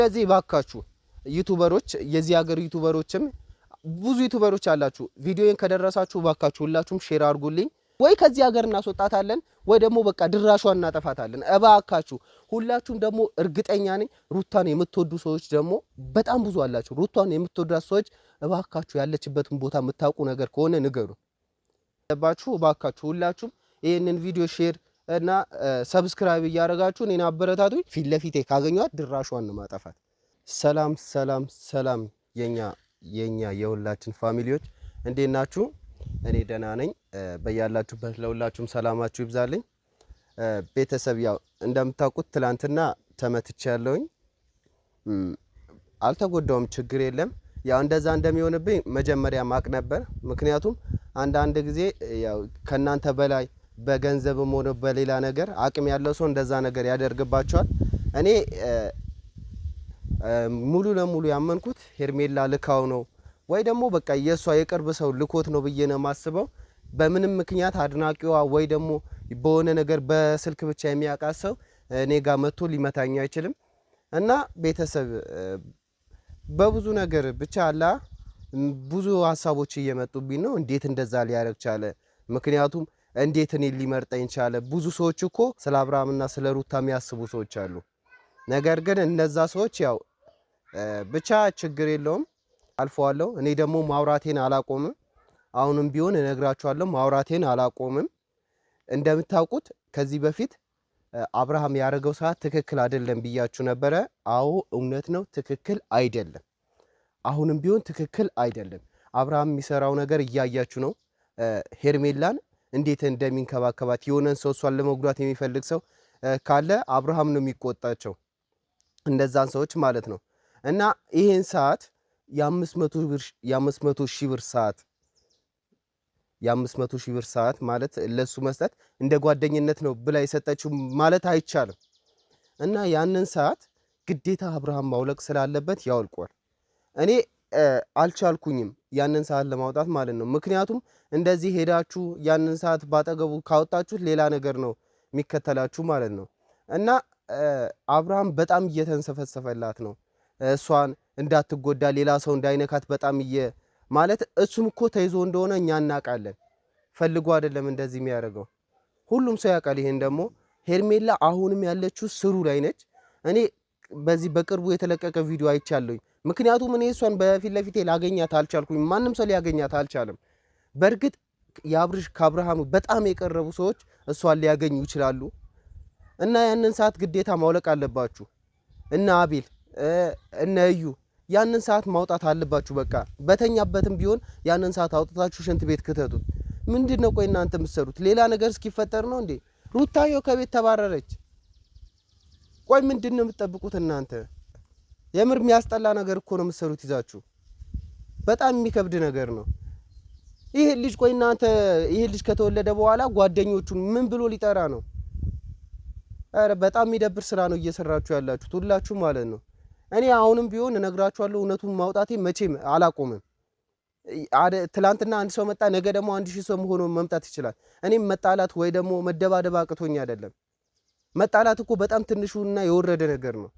ስለዚህ ባካችሁ ዩቱበሮች፣ የዚህ ሀገር ዩቱበሮችም ብዙ ዩቱበሮች አላችሁ። ቪዲዮን ከደረሳችሁ ባካችሁ ሁላችሁም share አድርጉልኝ። ወይ ከዚህ ሀገር እናስወጣታለን ወይ ደግሞ በቃ ድራሿን እናጠፋታለን። እባካችሁ ሁላችሁም ደግሞ እርግጠኛ ነኝ ሩታን የምትወዱ ሰዎች ደግሞ በጣም ብዙ አላችሁ። ሩታን የምትወዷት ሰዎች እባካችሁ ያለችበትን ቦታ የምታውቁ ነገር ከሆነ ንገሩ። እባካችሁ ሁላችሁም ይህንን ቪዲዮ share እና subscribe እያደረጋችሁ እኔን አበረታቱኝ። ፊት ለፊቴ ካገኟት ድራሿን ነው ማጠፋት። ሰላም ሰላም ሰላም፣ የኛ የሁላችን family ዎች እንዴት ናችሁ? እኔ ደህና ነኝ። በያላችሁበት ለሁላችሁም ሰላማችሁ ይብዛልኝ። ቤተሰብ ያው እንደምታውቁት ትላንትና ተመትቼ ያለውኝ አልተጎዳውም፣ ችግር የለም። ያው እንደዛ እንደሚሆንብኝ መጀመሪያ ማቅ ነበር። ምክንያቱም አንዳንድ ጊዜ ያው ከእናንተ በላይ በገንዘብም ሆነ በሌላ ነገር አቅም ያለው ሰው እንደዛ ነገር ያደርግባቸዋል። እኔ ሙሉ ለሙሉ ያመንኩት ሄርሜላ ልካው ነው ወይ ደግሞ በቃ የእሷ የቅርብ ሰው ልኮት ነው ብዬ ነው የማስበው። በምንም ምክንያት አድናቂዋ ወይ ደግሞ በሆነ ነገር በስልክ ብቻ የሚያውቃት ሰው እኔ ጋር መጥቶ ሊመታኝ አይችልም። እና ቤተሰብ በብዙ ነገር ብቻ አላ ብዙ ሀሳቦች እየመጡብኝ ነው። እንዴት እንደዛ ሊያደርግ ቻለ? ምክንያቱም እንዴት እኔ ሊመርጠኝ ቻለ? ብዙ ሰዎች እኮ ስለ አብርሃምና ስለ ሩታ የሚያስቡ ሰዎች አሉ። ነገር ግን እነዛ ሰዎች ያው ብቻ ችግር የለውም አልፈዋለሁ። እኔ ደግሞ ማውራቴን አላቆምም። አሁንም ቢሆን እነግራችኋለሁ፣ ማውራቴን አላቆምም። እንደምታውቁት ከዚህ በፊት አብርሃም ያደረገው ሰዓት ትክክል አይደለም ብያችሁ ነበረ። አዎ እውነት ነው፣ ትክክል አይደለም። አሁንም ቢሆን ትክክል አይደለም። አብርሃም የሚሰራው ነገር እያያችሁ ነው። ሄርሜላን እንዴት እንደሚንከባከባት የሆነን ሰው እሷን ለመጉዳት የሚፈልግ ሰው ካለ አብርሃም ነው የሚቆጣቸው፣ እንደዛን ሰዎች ማለት ነው። እና ይሄን ሰዓት የ500 ሺህ ብር ሰዓት የ500 ሺህ ብር ሰዓት ማለት ለሱ መስጠት እንደ ጓደኝነት ነው ብላ የሰጠችው ማለት አይቻልም። እና ያንን ሰዓት ግዴታ አብርሃም ማውለቅ ስላለበት ያወልቋል። እኔ አልቻልኩኝም ያንን ሰዓት ለማውጣት ማለት ነው። ምክንያቱም እንደዚህ ሄዳችሁ ያንን ሰዓት ባጠገቡ ካወጣችሁት ሌላ ነገር ነው የሚከተላችሁ ማለት ነው። እና አብርሃም በጣም እየተንሰፈሰፈላት ነው እሷን እንዳትጎዳ ሌላ ሰው እንዳይነካት በጣም ማለት እሱም እኮ ተይዞ እንደሆነ እኛ እናውቃለን። ፈልጎ አይደለም እንደዚህ የሚያደርገው ሁሉም ሰው ያውቃል። ይሄን ደግሞ ሄርሜላ አሁንም ያለችው ስሩ ላይ ነች። እኔ በዚህ በቅርቡ የተለቀቀ ቪዲዮ አይቻለሁኝ። ምክንያቱም እኔ እሷን በፊት ለፊቴ ላገኛት አልቻልኩኝ። ማንም ሰው ሊያገኛት አልቻለም። በእርግጥ የአብርሽ ከአብርሃሙ በጣም የቀረቡ ሰዎች እሷን ሊያገኙ ይችላሉ። እና ያንን ሰዓት ግዴታ ማውለቅ አለባችሁ። እና አቤል እነ እዩ ያንን ሰዓት ማውጣት አለባችሁ። በቃ በተኛበትም ቢሆን ያንን ሰዓት አውጥታችሁ ሽንት ቤት ክተቱት። ምንድን ነው ቆይ እናንተ የምትሰሩት? ሌላ ነገር እስኪፈጠር ነው እንዴ? ሩታዮ ከቤት ተባረረች። ቆይ ምንድን ነው የምትጠብቁት እናንተ? የምር የሚያስጠላ ነገር እኮ ነው የምትሰሩት ይዛችሁ። በጣም የሚከብድ ነገር ነው። ይሄ ልጅ ቆይ እናንተ ይሄ ልጅ ከተወለደ በኋላ ጓደኞቹን ምን ብሎ ሊጠራ ነው? ኧረ በጣም የሚደብር ስራ ነው እየሰራችሁ ያላችሁት ሁላችሁ ማለት ነው። እኔ አሁንም ቢሆን እነግራችኋለሁ፣ እውነቱን ማውጣቴ መቼም አላቆምም። ትላንትና አንድ ሰው መጣ፣ ነገ ደግሞ 1000 ሰው ሆኖ መምጣት ይችላል። እኔም መጣላት ወይ ደግሞ መደባደብ አቅቶኝ አይደለም። መጣላት እኮ በጣም ትንሹና የወረደ ነገር ነው።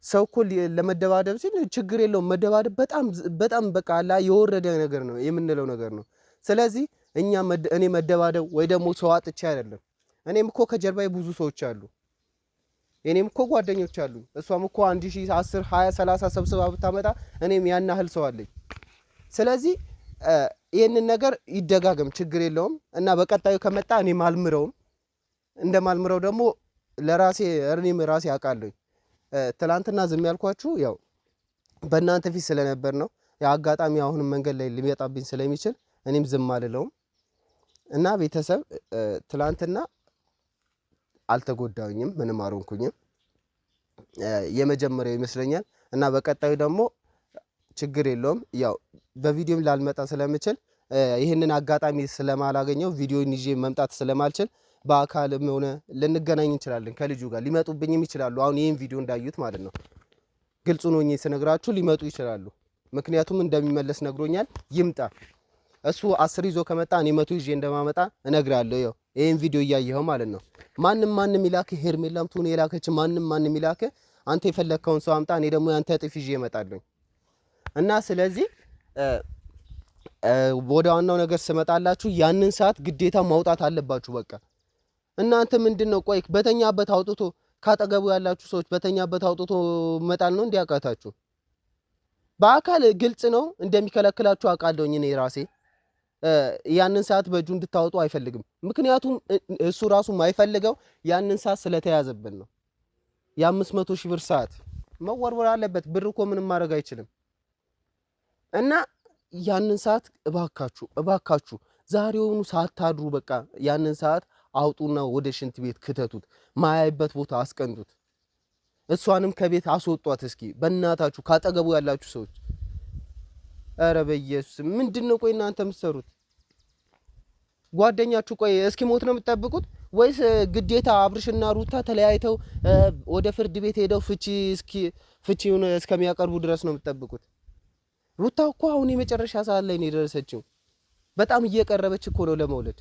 ሰው እኮ ለመደባደብ ሲል ችግር የለውም። መደባደብ በጣም በጣም በቃ አላ የወረደ ነገር ነው የምንለው ነገር ነው። ስለዚህ እኛ እኔ መደባደብ ወይ ደግሞ ሰው አጥቼ አይደለም። እኔም እኮ ከጀርባዬ ብዙ ሰዎች አሉ። እኔም እኮ ጓደኞች አሉኝ። እሷም እኮ 1000 10 20 30 ሰብስባ ብታመጣ እኔም ያን ያህል ሰው አለኝ። ስለዚህ ይህንን ነገር ይደጋገም ችግር የለውም እና በቀጣዩ ከመጣ እኔም አልምረውም። እንደማልምረው ደግሞ ለራሴ እኔም ራሴ አውቃለሁኝ። ትላንትና ዝም ያልኳችሁ ያው በእናንተ ፊት ስለነበር ነው። የአጋጣሚ አሁንም መንገድ ላይ ሊመጣብኝ ስለሚችል እኔም ዝም አልለውም እና ቤተሰብ ትላንትና አልተጎዳኝም፣ ምንም አልሆንኩኝም። የመጀመሪያው ይመስለኛል እና በቀጣዩ ደግሞ ችግር የለውም። ያው በቪዲዮም ላልመጣ ስለምችል ይህንን አጋጣሚ ስለማላገኘው ቪዲዮን ይዤ መምጣት ስለማልችል በአካልም ሆነ ልንገናኝ እንችላለን። ከልጁ ጋር ሊመጡብኝም ይችላሉ። አሁን ይህን ቪዲዮ እንዳዩት ማለት ነው። ግልጹ ነው ስነግራችሁ ሊመጡ ይችላሉ። ምክንያቱም እንደሚመለስ ነግሮኛል። ይምጣ እሱ 10 ይዞ ከመጣ እኔ 100 ይዤ እንደማመጣ እነግራለሁ። ያው ይህን ቪዲዮ እያየኸው ማለት ነው። ማንም ማንም ይላክ፣ ሄርሜላም ትሁን የላከች ማንም ማንም ይላክ፣ አንተ የፈለግከውን ሰው አምጣ፣ እኔ ደግሞ ያንተ እጥፍ ይዤ እመጣለሁ። እና ስለዚህ ወደ ዋናው ነገር ስመጣላችሁ ያንን ሰዓት ግዴታ ማውጣት አለባችሁ። በቃ እናንተ ምንድን ነው ቆይ በተኛበት አውጥቶ ካጠገቡ ያላችሁ ሰዎች በተኛበት አውጥቶ መጣል ነው እንዲያቃታችሁ? በአካል ግልጽ ነው እንደሚከለክላችሁ አውቃለሁኝ እኔ ራሴ። ያንን ሰዓት በእጁ እንድታወጡ አይፈልግም። ምክንያቱም እሱ ራሱ የማይፈልገው ያንን ሰዓት ስለተያዘብን ነው። የ500,000 ብር ሰዓት መወርወር አለበት። ብር እኮ ምንም ማድረግ አይችልም። እና ያንን ሰዓት እባካችሁ እባካችሁ ዛሬውኑ ሳታድሩ በቃ ያንን ሰዓት አውጡና ወደ ሽንት ቤት ክተቱት። ማያይበት ቦታ አስቀምጡት። እሷንም ከቤት አስወጧት። እስኪ በእናታችሁ ካጠገቡ ያላችሁ ሰዎች፣ ኧረ በኢየሱስ ምንድን ነው ቆይ እናንተ የምትሰሩት? ጓደኛችሁ ቆይ እስኪ ሞት ነው የምትጠብቁት ወይስ ግዴታ አብርሽና ሩታ ተለያይተው ወደ ፍርድ ቤት ሄደው ፍቺ እስኪ ፍቺውን እስከሚያቀርቡ ድረስ ነው የምትጠብቁት? ሩታ እኮ አሁን የመጨረሻ ሰዓት ላይ ነው የደረሰችው። በጣም እየቀረበች እኮ ነው ለመውለድ።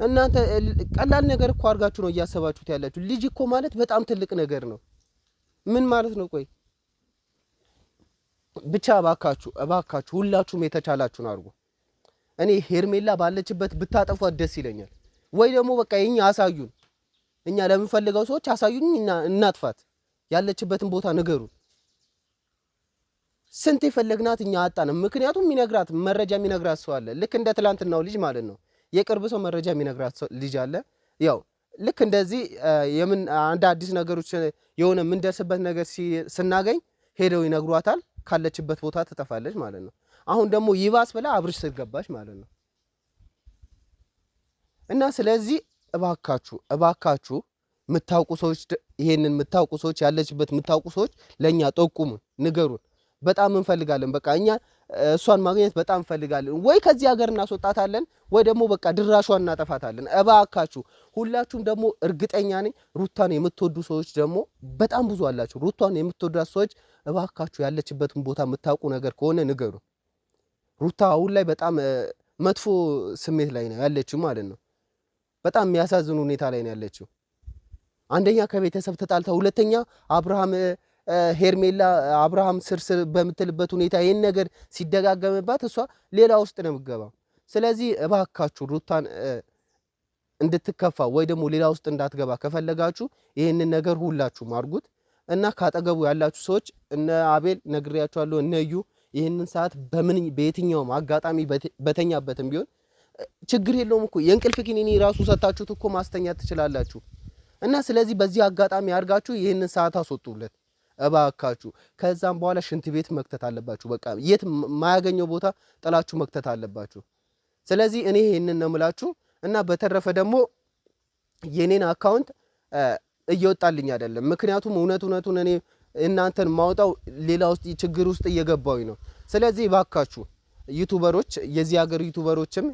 እናንተ ቀላል ነገር እኮ አድርጋችሁ ነው እያሰባችሁት ያላችሁ። ልጅ እኮ ማለት በጣም ትልቅ ነገር ነው። ምን ማለት ነው? ቆይ ብቻ እባካችሁ እባካችሁ ሁላችሁም የተቻላችሁን አድርጉ። እኔ ሄርሜላ ባለችበት ብታጠፏት ደስ ይለኛል። ወይ ደግሞ በቃ የኛ አሳዩን፣ እኛ ለምንፈልገው ሰዎች አሳዩን፣ እናጥፋት። ያለችበትን ቦታ ንገሩን። ስንት የፈለግናት እኛ አጣንም። ምክንያቱም የሚነግራት መረጃ የሚነግራት ሰው አለ። ልክ እንደ ትላንትናው ልጅ ማለት ነው። የቅርብ ሰው መረጃ የሚነግራት ልጅ አለ። ያው ልክ እንደዚህ የምን አንድ አዲስ ነገሮች የሆነ የምንደርስበት ነገር ስናገኝ ሄደው ይነግሯታል። ካለችበት ቦታ ትጠፋለች ማለት ነው። አሁን ደግሞ ይባስ ብላ አብርሽ ስር ገባች ማለት ነው። እና ስለዚህ እባካችሁ እባካችሁ የምታውቁ ሰዎች ይሄንን የምታውቁ ሰዎች ያለችበት የምታውቁ ሰዎች ለእኛ ጠቁሙን፣ ንገሩን። በጣም እንፈልጋለን። በቃ እኛ እሷን ማግኘት በጣም እንፈልጋለን። ወይ ከዚህ ሀገር እናስወጣታለን፣ ወይ ደግሞ በቃ ድራሿን እናጠፋታለን። እባካችሁ ሁላችሁም ደግሞ እርግጠኛ ነኝ ሩታን የምትወዱ ሰዎች ደግሞ በጣም ብዙ አላችሁ። ሩታን የምትወዷት ሰዎች እባካችሁ ያለችበትን ቦታ የምታውቁ ነገር ከሆነ ንገሩ። ሩታ አሁን ላይ በጣም መጥፎ ስሜት ላይ ነው ያለችው ማለት ነው። በጣም የሚያሳዝን ሁኔታ ላይ ነው ያለችው። አንደኛ ከቤተሰብ ተጣልታ፣ ሁለተኛ አብርሃም ሄርሜላ አብርሃም ስርስር በምትልበት ሁኔታ ይህን ነገር ሲደጋገምባት እሷ ሌላ ውስጥ ነው የምትገባው። ስለዚህ እባካችሁ ሩታን እንድትከፋ ወይ ደግሞ ሌላ ውስጥ እንዳትገባ ከፈለጋችሁ ይህንን ነገር ሁላችሁም አድርጉት እና ካጠገቡ ያላችሁ ሰዎች እነ አቤል ነግሬያችኋለሁ፣ እነ እዩ ይህንን ሰዓት በምን በየትኛውም አጋጣሚ በተኛበትም ቢሆን ችግር የለውም እኮ የእንቅልፍ ኪኒኒ ራሱ ሰታችሁት እኮ ማስተኛት ትችላላችሁ። እና ስለዚህ በዚህ አጋጣሚ አድርጋችሁ ይህንን ሰዓት አስወጡለት እባካችሁ። ከዛም በኋላ ሽንት ቤት መክተት አለባችሁ። በቃ የት የማያገኘው ቦታ ጥላችሁ መክተት አለባችሁ። ስለዚህ እኔ ይህንን ነው የምላችሁ። እና በተረፈ ደግሞ የኔን account እየወጣልኝ አይደለም። ምክንያቱም እውነት እውነቱን እኔ እናንተን ማውጣው ሌላ ውስጥ ችግር ውስጥ እየገባሁኝ ነው። ስለዚህ እባካችሁ ዩቱበሮች፣ የዚህ ሀገር ዩቱበሮችም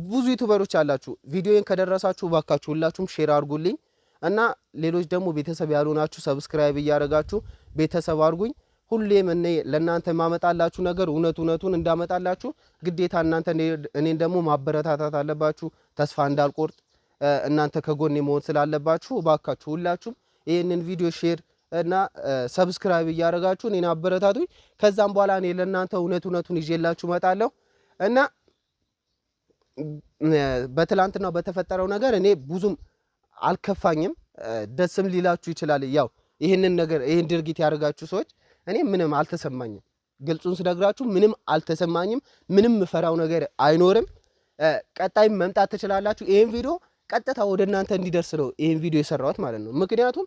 ብዙ ዩቱበሮች አላችሁ፣ ቪዲዮን ከደረሳችሁ እባካችሁ ሁላችሁም share አድርጉልኝ እና ሌሎች ደግሞ ቤተሰብ ያልሆናችሁ subscribe እያደረጋችሁ ቤተሰብ አድርጉኝ። ሁሌም እኔ ለእናንተ ማመጣላችሁ ነገር እውነት እውነቱን እንዳመጣላችሁ ግዴታ እናንተ እኔን ደግሞ ማበረታታት አለባችሁ። ተስፋ እንዳልቆርጥ እናንተ ከጎኔ መሆን ስላለባችሁ እባካችሁ ሁላችሁም ይህንን ቪዲዮ share እና subscribe እያደረጋችሁ እኔን አበረታቱኝ። ከዛም በኋላ እኔ ለእናንተ እውነት እውነቱን ይዤላችሁ እመጣለሁ እና በትላንትናው በተፈጠረው ነገር እኔ ብዙም አልከፋኝም። ደስም ሊላችሁ ይችላል። ያው ይህንን ነገር ይህን ድርጊት ያደርጋችሁ ሰዎች እኔ ምንም አልተሰማኝም። ግልጹን ስነግራችሁ ምንም አልተሰማኝም። ምንም ምፈራው ነገር አይኖርም። ቀጣይም መምጣት ትችላላችሁ። ይህን ቪዲዮ ቀጥታ ወደ እናንተ እንዲደርስ ነው ይህን ቪዲዮ የሰራሁት ማለት ነው። ምክንያቱም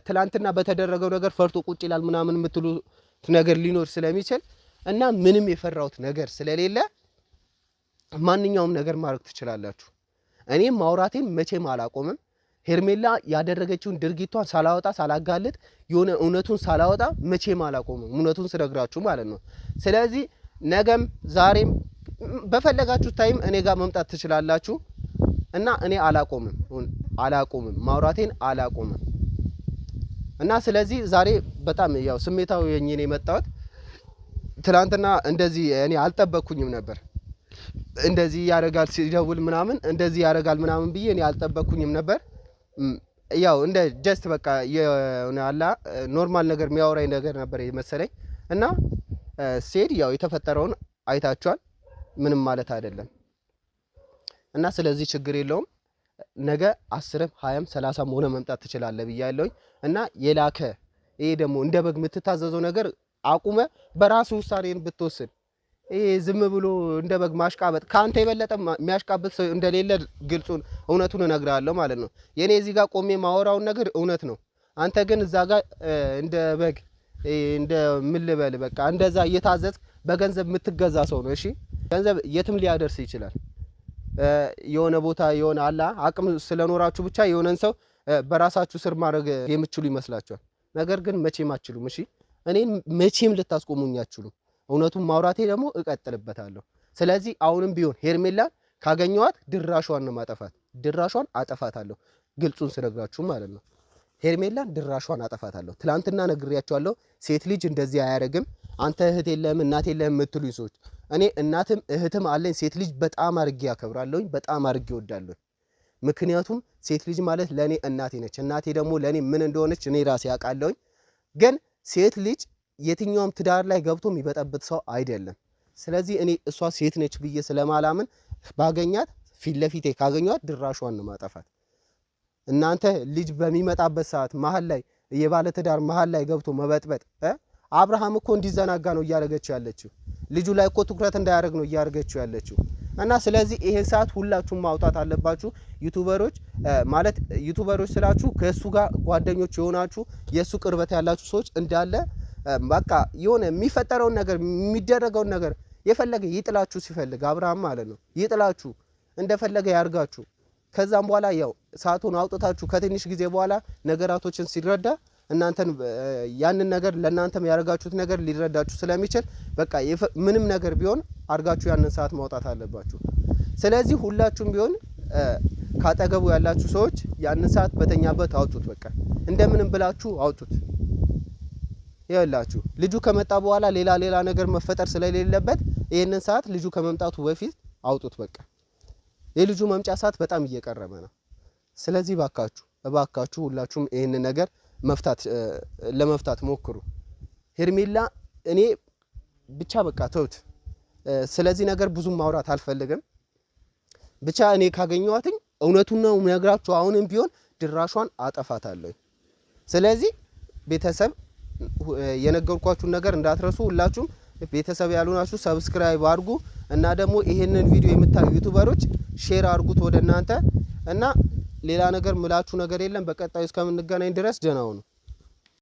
ትላንትና በተደረገው ነገር ፈርቶ ቁጭ ይላል ምናምን የምትሉት ነገር ሊኖር ስለሚችል እና ምንም የፈራሁት ነገር ስለሌለ ማንኛውም ነገር ማድረግ ትችላላችሁ። እኔም ማውራቴን መቼም አላቆምም። ሄርሜላ ያደረገችውን ድርጊቷን ሳላወጣ ሳላጋልጥ የሆነ እውነቱን ሳላወጣ መቼም አላቆምም፣ እውነቱን ስነግራችሁ ማለት ነው። ስለዚህ ነገም ዛሬም በፈለጋችሁ time እኔ ጋር መምጣት ትችላላችሁ እና እኔ አላቆምም አላቆምም ማውራቴን አላቆምም። እና ስለዚህ ዛሬ በጣም ያው ስሜታዊ ሆኜ ነው የመጣሁት። ትናንትና እንደዚህ እኔ አልጠበቅኩኝም ነበር። እንደዚህ ያደርጋል ሲደውል ምናምን እንደዚህ ያደርጋል ምናምን ብዬ እኔ አልጠበቅኩኝም ነበር። ያው እንደ just በቃ የሆነ አላ normal ነገር የሚያወራኝ ነገር ነበር የመሰለኝ እና ስሄድ ያው የተፈጠረውን አይታችኋል። ምንም ማለት አይደለም እና ስለዚህ ችግር የለውም። ነገ 10ም 20ም 30ም ሆነ መምጣት ትችላለህ ብያለሁኝ። እና የላከ ይሄ ደግሞ እንደ በግ የምትታዘዘው ነገር አቁመ በራሱ ውሳኔን ብትወስን፣ ይሄ ዝም ብሎ እንደ በግ ማሽቃበጥ፣ ከአንተ የበለጠ የሚያሽቃብጥ ሰው እንደሌለ ግልጹን እውነቱን እነግርሃለሁ ማለት ነው። የኔ እዚህ ጋር ቆሜ ማወራውን ነገር እውነት ነው። አንተ ግን እዛ ጋር እንደ በግ፣ እንደ ምን ልበል፣ በቃ እንደዛ እየታዘዝክ በገንዘብ የምትገዛ ሰው ነው። እሺ፣ ገንዘብ የትም ሊያደርስ ይችላል። የሆነ ቦታ የሆነ አላ አቅም ስለኖራችሁ ብቻ የሆነን ሰው በራሳችሁ ስር ማድረግ የምችሉ ይመስላችኋል። ነገር ግን መቼም አትችሉም። እሺ፣ እኔን መቼም ልታስቆሙኝ አትችሉም። እውነቱን ማውራቴ ደግሞ እቀጥልበታለሁ። ስለዚህ አሁንም ቢሆን ሄርሜላን ካገኘኋት ድራሿን ነው ማጠፋት፣ ድራሿን አጠፋታለሁ። ግልጹን ስነግራችሁ ማለት ነው። ሄርሜላን ድራሿን አጠፋታለሁ። ትላንትና ነግሬያቸዋለሁ። ሴት ልጅ እንደዚህ አያደርግም። አንተ እህት የለህም እናት የለህም የምትሉኝ ሰዎች፣ እኔ እናትም እህትም አለኝ። ሴት ልጅ በጣም አድርጌ አከብራለሁኝ፣ በጣም አድርጌ እወዳለሁኝ። ምክንያቱም ሴት ልጅ ማለት ለእኔ እናቴ ነች። እናቴ ደግሞ ለእኔ ምን እንደሆነች እኔ ራሴ አውቃለሁኝ። ግን ሴት ልጅ የትኛውም ትዳር ላይ ገብቶ የሚበጠብጥ ሰው አይደለም። ስለዚህ እኔ እሷ ሴት ነች ብዬ ስለማላምን ባገኛት፣ ፊት ለፊቴ ካገኘኋት ድራሿን ነው ማጠፋት። እናንተ ልጅ በሚመጣበት ሰዓት መሀል ላይ፣ የባለ ትዳር መሀል ላይ ገብቶ መበጥበጥ፣ አብርሃም እኮ እንዲዘናጋ ነው እያደረገችው ያለችው። ልጁ ላይ እኮ ትኩረት እንዳያደርግ ነው እያደረገችው ያለችው። እና ስለዚህ ይሄን ሰዓት ሁላችሁም ማውጣት አለባችሁ። ዩቱበሮች ማለት፣ ዩቱበሮች ስላችሁ ከእሱ ጋር ጓደኞች የሆናችሁ፣ የእሱ ቅርበት ያላችሁ ሰዎች እንዳለ በቃ የሆነ የሚፈጠረውን ነገር፣ የሚደረገውን ነገር፣ የፈለገ ይጥላችሁ ሲፈልግ አብርሃም ማለት ነው፣ ይጥላችሁ፣ እንደፈለገ ያርጋችሁ። ከዛም በኋላ ያው ሰዓቱን አውጥታችሁ ከትንሽ ጊዜ በኋላ ነገራቶችን ሲረዳ እናንተን ያንን ነገር ለእናንተም ያደረጋችሁት ነገር ሊረዳችሁ ስለሚችል በቃ ምንም ነገር ቢሆን አድርጋችሁ ያንን ሰዓት ማውጣት አለባችሁ። ስለዚህ ሁላችሁም ቢሆን ካጠገቡ ያላችሁ ሰዎች ያንን ሰዓት በተኛበት አውጡት። በቃ እንደምንም ብላችሁ አውጡት። ይኸውላችሁ ልጁ ከመጣ በኋላ ሌላ ሌላ ነገር መፈጠር ስለሌለበት ይህንን ሰዓት ልጁ ከመምጣቱ በፊት አውጡት። በቃ የልጁ መምጫ ሰዓት በጣም እየቀረበ ነው። ስለዚህ እባካችሁ እባካችሁ ሁላችሁም ይህንን ነገር መፍታት ለመፍታት ሞክሩ። ሄርሜላ እኔ ብቻ በቃ ተውት። ስለዚህ ነገር ብዙም ማውራት አልፈልግም። ብቻ እኔ ካገኘኋትኝ እውነቱን ነው የምነግራችሁ። አሁንም ቢሆን ድራሿን አጠፋታለሁ። ስለዚህ ቤተሰብ የነገርኳችሁን ነገር እንዳትረሱ። ሁላችሁም ቤተሰብ ያልሆናችሁ subscribe አድርጉ እና ደግሞ ይሄንን ቪዲዮ የምታዩ ዩቱበሮች share አድርጉት ወደ እናንተ፣ እና ሌላ ነገር ምላችሁ ነገር የለም። በቀጣዩ እስከምንገናኝ ድረስ ደህና ሁኑ።